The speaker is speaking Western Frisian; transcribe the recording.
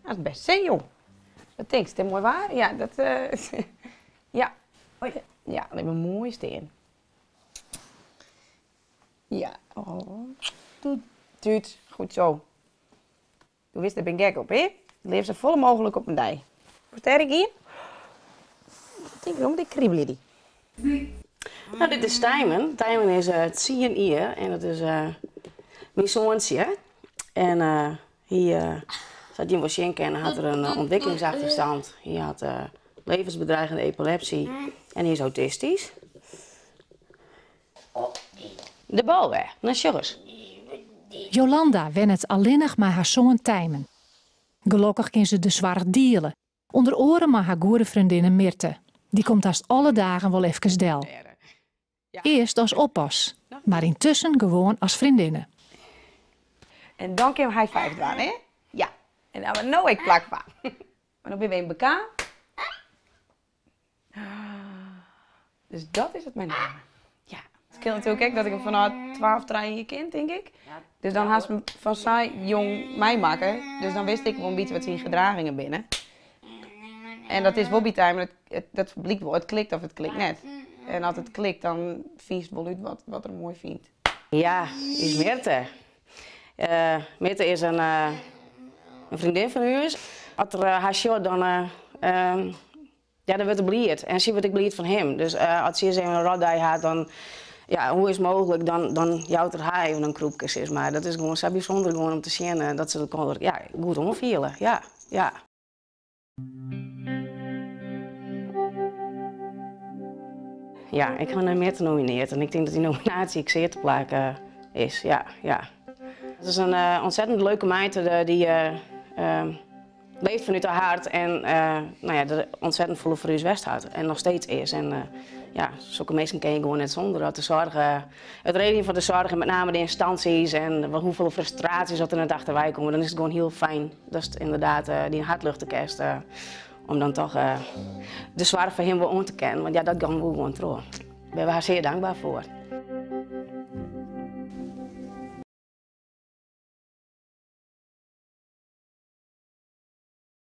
Dat is bêst sin, joh. Wat tinkst, it is moai waar? Ja, dat, ja. Ja, lit me moai stean. Ja, oh. Tút, tút. Goed zo. Do witst, dêr bin ik gek op, hè? Leafst sa folle mooglik op in dei. Wolst dêr ek ien? Tink derom, dit kribelje dy. No, dit is Tijmen. Tijmen is tsien jier en dat is myn soantsje. En hy, sa't jim wol sjen kinne, hat er in ûntwikkelingsachterstand. Hy hat levensbedreigende epilepsy en hy is autistysk. De bal wer, no sjoch ris. Jolanda wennet allinnich mei har soan Tijmen. Gelokkich kin se de soarch diele, ûnder oare mei har goede freondinne Mirte. Dy komt hast alle dagen wol efkes del. Earst as oppas, mar yntusken gewoan as freondinne. En dan kinne we high five dwaan, hè? Ja. En dan no ek plak foar. Mar no binne we even bekaam. Dus dat is it mei namme. Ja. It skeelt natuerlik ek dat ik him fanôf twa of trije jier kin, tink ik. Dus dan hast him fan sa jong meimakke. Dus dan witst ek wol in bytsje wat syn gedragingen binne. En dat is wol by Tijmen, dat blykt wol, it klikt of it klikt net. En as it klikt, dan fynst wol út wat er moai fynt. Ja, is Mirte. Mirte is in freondin fan ús. As er har sjocht, dan ja, dan wurdt er bliid. En sy wurdt ek bliid fan him. Dus as sy ris even in rotdei hat, dan, ja, hoe is it mooglik, dan, dan jout er har even in krûpke, sis mar. Dat is gewoan sa bysûnder gewoan om te sjen dat se elkoar, ja, goed oanfiele. Ja, ja. Ja, ik ha Mirte nominearre en ik tink dat dy nominaasje ek sear te plak is. Ja, ja. It is in ontzettend leuke meid dy't leeft fanút har hert en no ja, der ontzettend folle foar ús west hat en noch steeds is. En ja, sokke minsken kin je gewoan net sûnder. Dat de soarch, it regeljen fan de soarch en met name de ynstânsjes en hoefolle frustraasjes dat der net achterwei komme, dan is it gewoan hiel fijn datst ynderdaad dyn hert luchte kinst om dan toch de soarch foar him wol oan te kinnen. Want ja, dat gong wol gewoan troch. Dêr binne we har sear dankber foar.